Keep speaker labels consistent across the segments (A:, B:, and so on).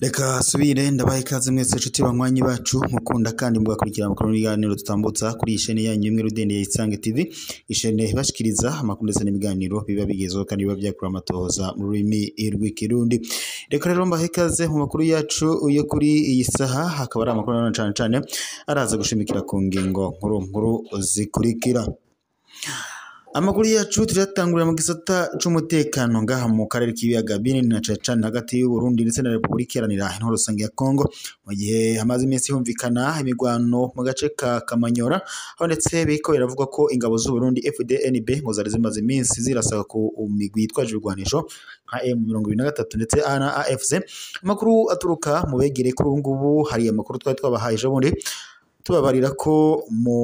A: Reka subire ndabaha ikaze mwese nshuti banywanyi bacu mukunda kandi mugakurikira amakuru n'ibiganiro tutambutsa kuri iyi shene yanyu imwe rudende ya Isange TV, ishene ibashikiriza amakuru ndetse n'ibiganiro biba bigezweho kandi biba byakura amatohoza mu rurimi rw'ikirundi. Reka rero mbahe ikaze mu makuru yacu yo kuri iyi saha, hakaba ari amakuru nanone cane cane araza gushimikira ku ngingo nkuru nkuru zikurikira. Amakuru yacu turatangurira mu gisata c'umutekano ngaha mu karere k'ibiyaga binini na cane cane hagati y'u Burundi ndetse na Repubulika Iharanira Intwaro Rusange ya Kongo, mu gihe hamaze iminsi humvikana imigwano mu gace ka Kamanyora, aho ndetse biriko biravugwa ko ingabo z'u Burundi FDNB ngo zari zimaze iminsi zirasaba ku migwi yitwaje ibigwanisho nka M23 ndetse na AFC. Amakuru aturuka mu begereye kuri ubu ngubu, hari amakuru twari twabahaye ejo bundi tubabarira ko mu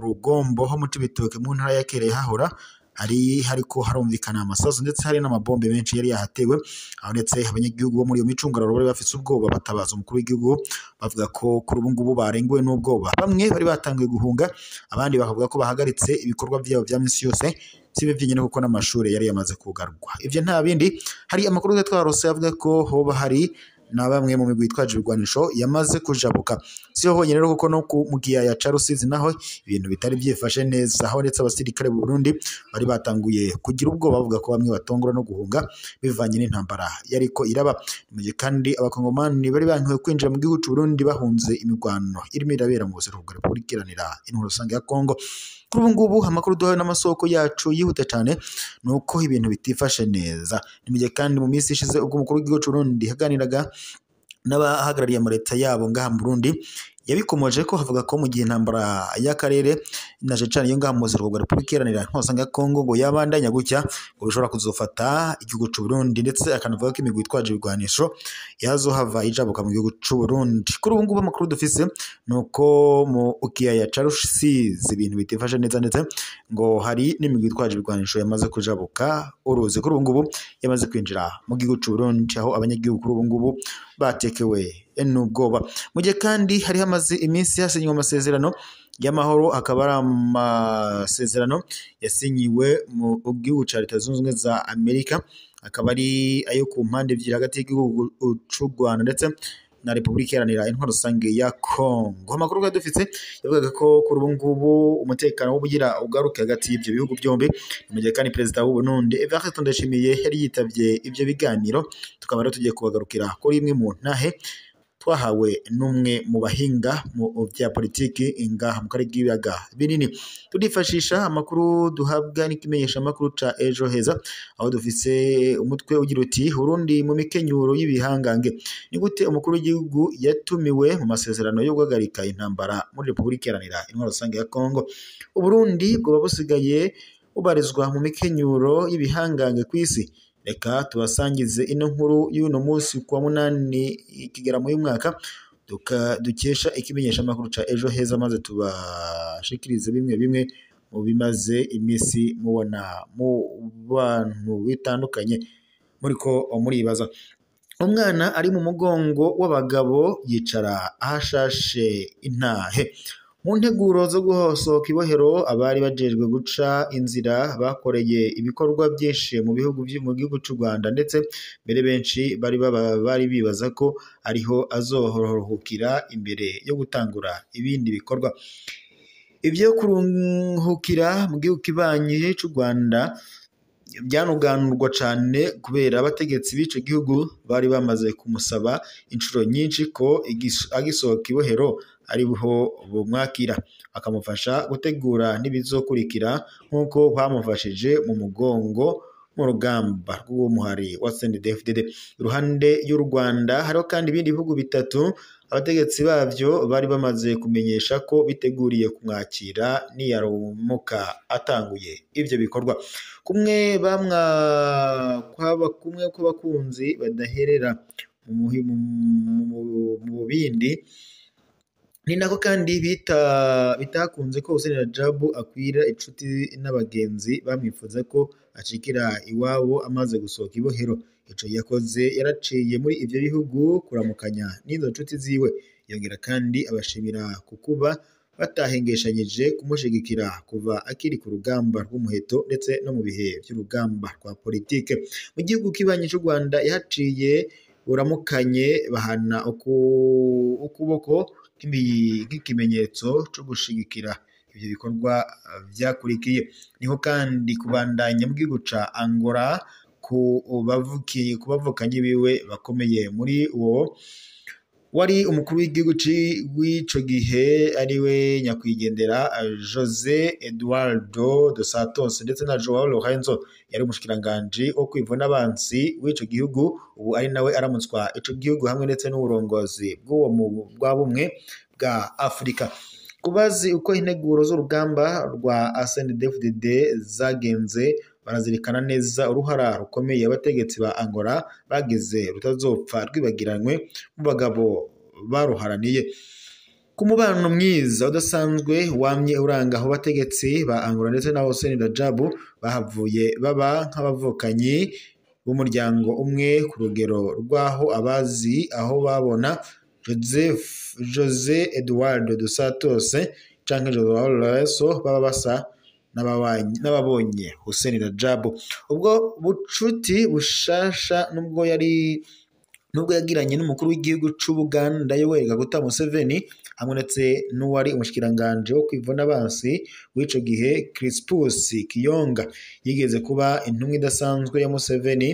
A: rugombo ho mu Cibitoke mu ntara ya Kereye hahora hari hariko harumvikana amasasu ndetse hari n'amabombe menshi yari yahatewe, aho ndetse abanyagihugu bo muri iyo micungararo bari bafise ubwoba batabaza umukuru w'igihugu bavuga ko kuri ubu ngubu barenguwe n'ubwoba. Bamwe bari batanguye guhunga, abandi bakavuga ko bahagaritse ibikorwa vyabo vya misi yose, si ibyo vyenyene kuko n'amashure yari yamaze kugarwa. Ivyo nta bindi, hari amakuru twarose avuga ko hoba hari na bamwe mu migwi yitwaje ibigwanisho yamaze kujabuka. Siho honyene rero kuko no mu kiyaya ca Rusizi naho ibintu bitari vyifashe neza, aho ndetse abasirikare b'u Burundi bari batanguye kugira ubwoba bavuga ko bamwe batongora no guhunga bivanye n'intambara yariko iraba. Mu gihe kandi abakongomani bari bankiwe kwinjira mu gihugu c'u Burundi bahunze imigwano irimo irabera mu buseruko bwa Repubulika Iharanira Intwaro Rusange ya Kongo. Kuri ubu ngubu amakuru duhawe n'amasoko yacu yihuta cane nuko ibintu bitifashe neza. Ni mu gihe kandi mu minsi ishize ubwo umukuru w'igihugu c'u Burundi yaganiraga n'abahagarariye amaleta yabo ngaha mu Burundi, yabikomoje ko havuga ko mu gihe intambara y'akarere na cane iyo ngaha mu buseruko bwa Repubulika Iharanira Intwaro Rusange ya Kongo ngo yabandanya gutya ngo bishobora kuzofata igihugu c'u Burundi, ndetse akanavuga ko imigwi yitwaje ibigwanisho yazohava ijabuka mu gihugu c'u Burundi. Kuri ubu ngubu amakuru dufise nuko mu kiyaya ca Rusizi ibintu bitifashe neza, ndetse ngo hari n'imigwi yitwaje ibigwanisho yamaze kujabuka uruzi, kuri ubu ngubu yamaze kwinjira mu gihugu c'u Burundi, aho abanyagihugu kuri ubu ngubu batekewe n'ubwoba. Mu gihe kandi hari hamaze iminsi hasinywe amasezerano y'amahoro, akaba ari amasezerano yasinyiwe mu gihugu ca Leta Zunze Ubumwe za Amerika, akaba ari ayo ku mpande ebyiri hagati y'igihugu c'u Rwanda ndetse na Repubulika Iharanira Intwaro Rusange ya Kongo. Amakuru twari dufise yavugaga ko kuri ubu ngubu umutekano w'ubugira ugaruke hagati y'ivyo bihugu byombi. Mu gihe kandi perezida w'u Burundi Evariste Ndayishimiye yari yitavye ivyo biganiro, tukaba rero tugiye kubagarukira kuri imwe mu ntahe twahawe n'umwe mu bahinga mu vya politiki ngaha mu karere k'ibiyaga binini. Turifashisha amakuru duhabwa n'ikimenyesha amakuru ca Ejo Heza, aho dufise umutwe ugira uti Burundi mu mikenyuro y'ibihangange. Ni gute umukuru w'igihugu yatumiwe mu masezerano yo guhagarika intambara muri Repubulika Iharanira Intwaro Rusange ya Kongo? Uburundi bwoba busigaye bubarizwa mu mikenyuro y'ibihangange kw'isi. Reka tubasangize ino nkuru y'uno munsi kuwa 8 Kigarama uyu mwaka, dukesha ikimenyesha amakuru ca Ejo Heza, maze tubashikirize bimwe bimwe mu bimaze iminsi mubona mu bantu bitandukanye muriko muribaza. Umwana ari mu mugongo w'abagabo yicara ahashashe intahe. Mu nteguro zo gusohoka ibohero, abari bajejwe guca inzira bakoreye ibikorwa byinshi mu bihugu mu gihugu c'u Rwanda, ndetse mbere benshi bari bibaza ko ariho azoruhukira imbere yo gutangura ibindi bikorwa. Ivyo kuruhukira mu gihugu kibanyi c'u Rwanda byanuganurwa cane kubera abategetsi b'ico gihugu bari bamaze kumusaba inshuro nyinshi ko agisohoka ibohero ariho bumwakira, akamufasha gutegura n'ibizokurikira nk'uko bamufashije mu mugongo mu rugamba rw'umuhari wa CNDD-FDD. Iruhande y'u Rwanda hariho kandi ibindi bihugu bitatu abategetsi bavyo bari bamaze kumenyesha ko biteguriye kumwakira niyaramuka atanguye ivyo bikorwa. Kumwe bamwa kwaba kumwe kw'abakunzi badaherera mu bindi, ni nako kandi bitakunze ko Hussein Rajabu akwira inshuti n'abagenzi bamwifuza ko acikira iwabo amaze gusohoka ibohero. Ico yakoze yaraciye muri ivyo bihugu kuramukanya n'izo nshuti ziwe, yongera kandi abashimira kukuba batahengeshanyije kumushigikira kuva akiri ku rugamba rw'umuheto ndetse no mu bihe by'urugamba rwa politike. Mu gihugu kibanyi c'u Rwanda yahaciye buramukanye bahana ukuboko nk'ikimenyetso co gushigikira ivyo bikorwa vyakurikiye. Niho kandi kubandanya mu gihugu ca Angola ku bavukanyi biwe bakomeye, muri uwo wari umukuru w'igihugu w'ico gihe ariwe nyakwigendera Jose Eduardo dos Santos ndetse na Joao Lourenço yari umushikiranganji wo kwivuna abansi w'ico gihugu, ubu ari nawe aramutswa ico gihugu hamwe ndetse n'uburongozi bw'uwo bwa bumwe bwa Afrika. Kubazi uko integuro z'urugamba rwa CNDD-FDD zagenze barazirikana neza uruhara rukomeye abategetsi ba Angola bagize rutazopfa rwibagiranywe mu bagabo baruharaniye. Ku mubano mwiza udasanzwe wamye uranga aho bategetsi ba Angola ndetse na Hossein Rajabu bahavuye baba nk'abavukanyi b'umuryango umwe ku rugero rw'aho abazi aho babona Jose Eduardo dos Santos canke Joao Lourenço baba basa n'ababonye Hussein Rajabu. Ubwo bucuti bushasha nubwo yagiranye n'umukuru w'igihugu c'Ubuganda Yoweri Kaguta Museveni hamwe ndetse n'uwari umushikiranganje wo kwivuna abansi w'ico gihe Crispus Kiyonga, yigeze kuba intumwa idasanzwe ya Museveni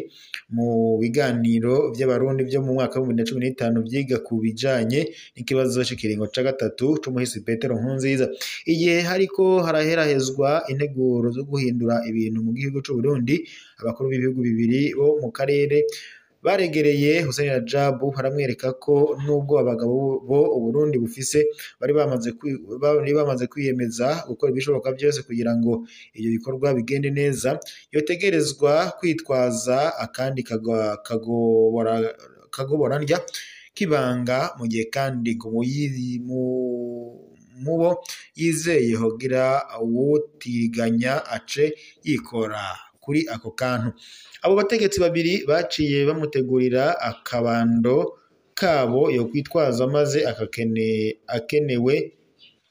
A: mu biganiro vy'abarundi vyo mu mwaka wa 2015 vyiga ku bijanye n'ikibazo c'ikiringo ca gatatu c'umuhisi Petero Nkurunziza. Igihe hariko haraherahezwa integuro zo guhindura ibintu mu gihugu c'Uburundi, abakuru b'ibihugu bibiri bo mu karere baregereye Hussein Rajabu baramwereka ko nubwo abagabo bo Uburundi bufise bari bamaze kwiyemeza gukora ibishoboka byose kugira ngo ibyo bikorwa bigende neza, yotegerezwa kwitwaza akandi kagobora ndya kibanga, mu gihe kandi ngo mubo yizeye hogira uwutiganya ace yikora kuri ako kantu. Abo bategetsi babiri baciye bamutegurira akabando kabo yo kwitwaza maze akenewe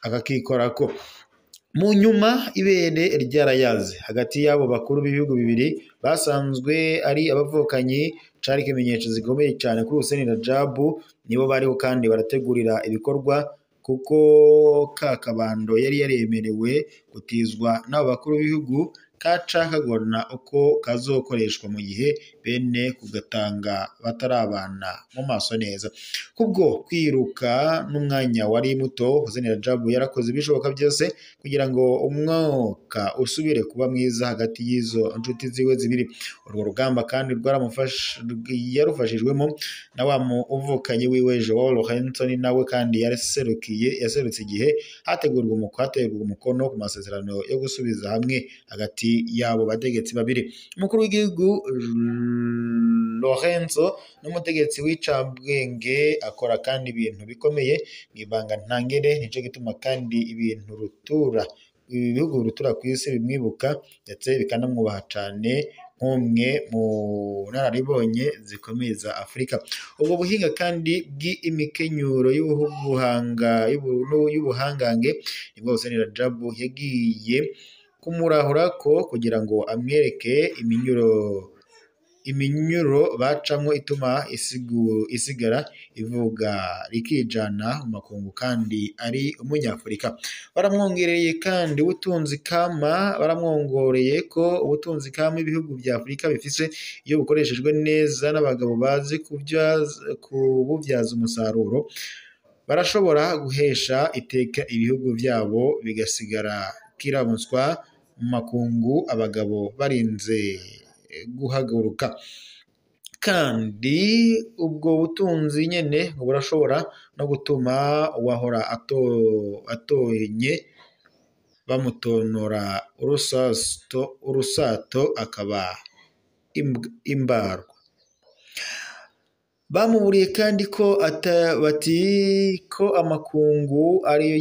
A: akakikorako. Mu nyuma ibere ryarayaze hagati y'abo bakuru b'ibihugu bibiri basanzwe ari abavukanyi, cari ikimenyetso zikomeye cyane kuri Hussein Rajabu. Nibo bariho kandi barategurira ibikorwa kuko ka kabando yari yaremerewe gutizwa n'abo bakuru b'ibihugu kaca kagorana uko kazokoreshwa mu gihe bene kugatanga batarabana mu maso neza. Kubwo kwiruka n'umwanya wari muto, Hussein Rajabu yarakoze ibishoboka byose kugira ngo umwuka usubire kuba mwiza hagati y'izo nshuti ziwe zibiri. Urwo rugamba kandi yarufashijwemo na wa muvukanye wiwe Joao Lourenço, nawe kandi yaserutse igihe hategurwa umukono ku masezerano yo gusubiza hamwe hagati yabo bategetsi babiri. Umukuru w'igihugu Lourenço n'umutegetsi w'icabwenge akora kandi ibintu bikomeye mw'ibanga ntangere, nico gituma kandi ibintu rutura ibihugu rutura kw'isi bimwibuka ndetse bikanamwubaha cane nk'umwe mu nararibonye zikomeye za Afrika. Ubwo buhinga kandi bw'imikenyuro y'ubuhangange nibwo Hussein Rajabu yagiye kumurahurako kugira ngo amwereke iminyuro bacamwo ituma isigara ivuga rikijana mu makungu kandi ari umunyafurika. Baramwongereye kandi ubutunzi kama, baramwongoreye ko ubutunzi kama ibihugu vya Afurika bifise iyo bukoreshejwe neza n'abagabo bazi kububyaza umusaruro, barashobora guhesha iteka ibihugu vyabo bigasigara kiramutswa mu makungu abagabo barinze guhaguruka. Kandi ubwo butunzi nyene ngo burashobora no gutuma uwahora atonye bamutonora urusato akaba imbarwa. Bamuburiye kandi ko bati ko amakungu ariyo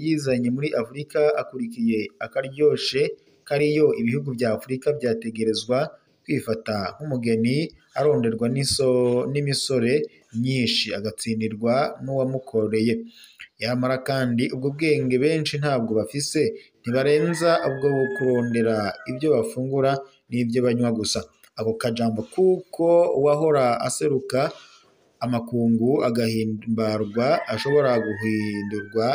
A: yizanye muri Afurika akurikiye akaryoshe kariyo ibihugu vya Afurika vyategerezwa kwifata nk'umugeni aronderwa n'imisore myinshi agatsindirwa n'uwamukoreye. Yamara kandi ubwo bwenge benshi ntabwo bafise, ntibarenza ubwo kurondera ibyo bafungura n'ibyo banywa gusa. Ako kajambo kuko uwahora aseruka amakungu agahimbarwa ashobora guhindurwa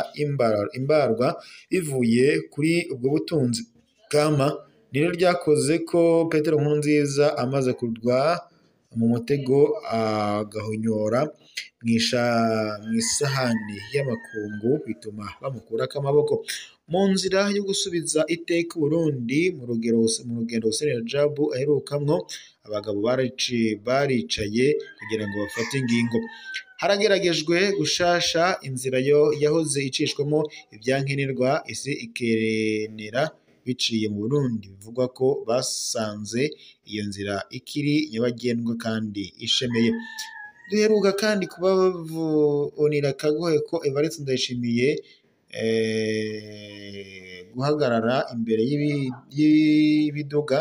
A: imbarwa bivuye kuri ubwo butunzi kama niryo ryakoze ko Petero Nkurunziza amaze kugwa mu mutego agahonyora mw'isahani y'amakungu bituma bamukurako amaboko. Mu nzira yo gusubiza iteka Uburundi mu rugendo Hussein Rajab aherukamwo, abagabo baricaye kugira ngo bafate ingingo. Harageragejwe gushasha inzira yo yahoze icishwamo ivyankenerwa isi ikenera biciye mu Burundi. Bivugwa ko basanze iyo nzira ikiri nyabagendwa kandi ishemeye. Duheruka kandi kubavunira akagohe ko Evariste Ndayishimiye guhagarara imbere y'ibiduga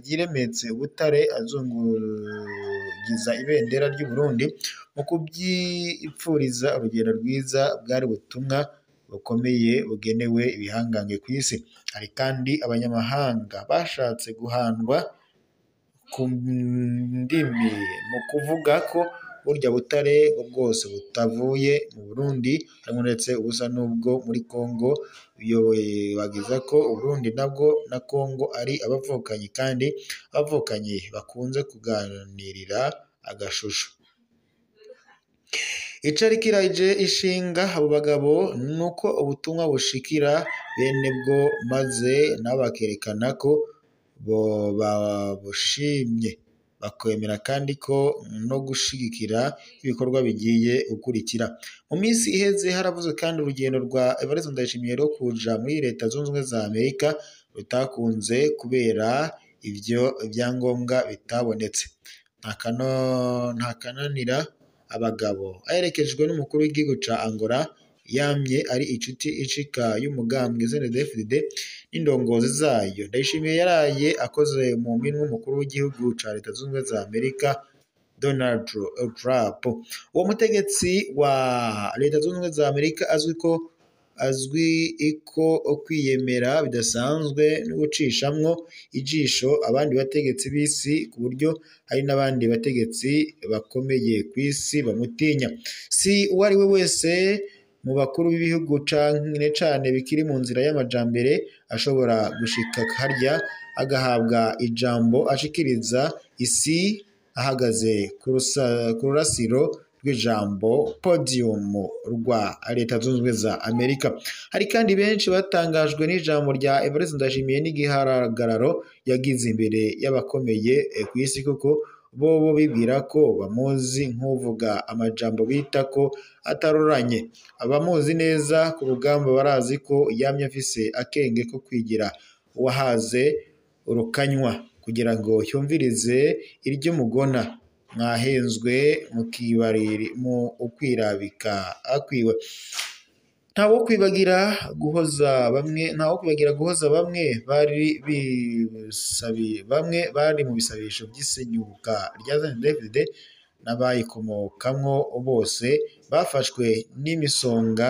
A: vyiremetse ubutare azungugiza ibendera ry'Uburundi mu kuvyipfuriza urugendo rwiza, bwari ubutumwa bukomeye bugenewe ibihangange kw'isi. Hari kandi abanyamahanga bashatse guhandwa ku ndimi mu kuvuga ko burya butare bwose butavuye mu Burundi, harimwo ndetse ubusa n'ubwo muri Kongo, biyobagiza ko Uburundi nabwo na Kongo ari abavukanyi kandi abavukanyi bakunze kuganirira agashusho. Icari kiraje ishinga abo bagabo nuko ubutumwa bushikira bene bwo maze nabo bakerekana ko babushimye, bakemera kandi ko no gushigikira ibikorwa bigiye gukurikira. Mu minsi iheze haravuzwe kandi urugendo rwa Evariste Ndayishimiye rwo kuja muri Leta Zunze Ubumwe za Amerika rutakunze kubera ivyo vyangombwa bitabonetse. Ntakananira abagabo aherekejwe n'umukuru w'igihugu ca Angola yamye ari inshuti icika y'umugambwe CNDD-FDD n'indongozi zayo. Ndayishimiye yaraye akoze mu minwe umukuru w'igihugu ca Leta Zunze Ubumwe za Amerika Donald Trump. Uwo mutegetsi wa Leta Zunze Ubumwe za Amerika azwi ko kwiyemera bidasanzwe no gucishamwo ijisho abandi bategetsi b'isi, ku buryo hari n'abandi bategetsi bakomeye kw'isi bamutinya. Si uwo ari we wese mu bakuru b'ibihugu cane cane bikiri mu nzira y'amajambere ashobora gushika harya agahabwa ijambo ashikiriza isi ahagaze ku rurasiro rw'ijambo podium rwa Leta Zunze Ubumwe za Amerika. Hari kandi benshi batangajwe n'ijambo rya Evariste Ndayishimiye n'igihagararo yagize imbere y'abakomeye kw'isi, kuko bobo bibwira ko bamuzi nk'uvuga amajambo bita ko ataroranye. Abamuzi neza ku rugamba barazi ko yamye afise akenge ko kwigira uwahaze urukanywa kugira ngo yumvirize iry'umugona mwahenzwe mu ukwirabika akwiwe. Ntawo kwibagira guhoza bamwe bari mu bisabisho by'isenyuka rya CNDD-FDD n'abayikomokamwo bose bafashwe n'imisonga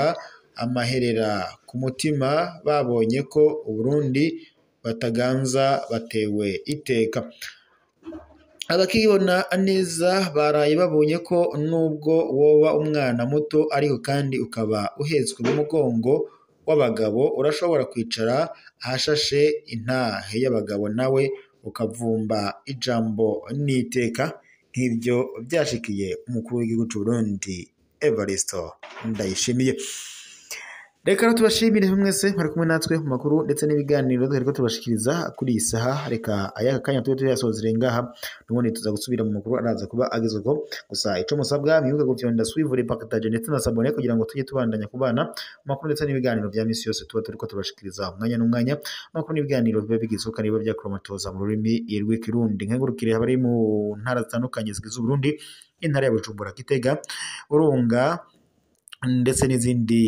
A: amaherera ku mutima babonye ko Uburundi bataganza batewe iteka. Abakibona neza baraye babonye ko nubwo woba umwana muto ariko kandi ukaba uhetswe mu mugongo w'abagabo, urashobora kwicara ahashashe intahe y'abagabo nawe ukavumba ijambo n'iteka nk'ibyo byashikiye umukuru w'igihugu c'u Burundi Evariste Ndayishimiye. Reka tubashimire mwese mwari kumwe natwe mu makuru ndetse n'ibiganiro twariko tubashikiriza kuri iyi saha. Reka ayaka kanya tube tuyasozere ngaha, n'ubundi tuza gusubira mu makuru araza kuba agezweho. Gusa ico musabwa mwibuke gufyonda suivre, partage ndetse na s'abonner kugira ngo tujye tubandanya kubana mu makuru ndetse n'ibiganiro vya misi yose tuba turiko tubashikiriza umwanya n'umwanya. Amakuru n'ibiganiro biba bigizwe kandi biba vyakuromatoza mu rurimi rw'ikirundi. Nkengurukire abari mu ntara zitandukanye zigize Uburundi, intara ya Bujumbura, Gitega, Burunga ndetse n'izindi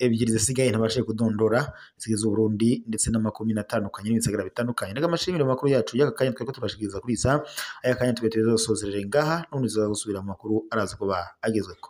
A: ebyiri zisigaye ntabashije kudondora zigize Uburundi, ndetse n'amakomine atandukanye n'ibisagara bitandukanye. Reka amashimire makuru yacu y'aka kanya twariko tubashikiriza kuri iyi saha. Aya kanya twe tuzosozerere ngaha, n'ubundi tuza gusubira mu makuru araza kuba agezweko.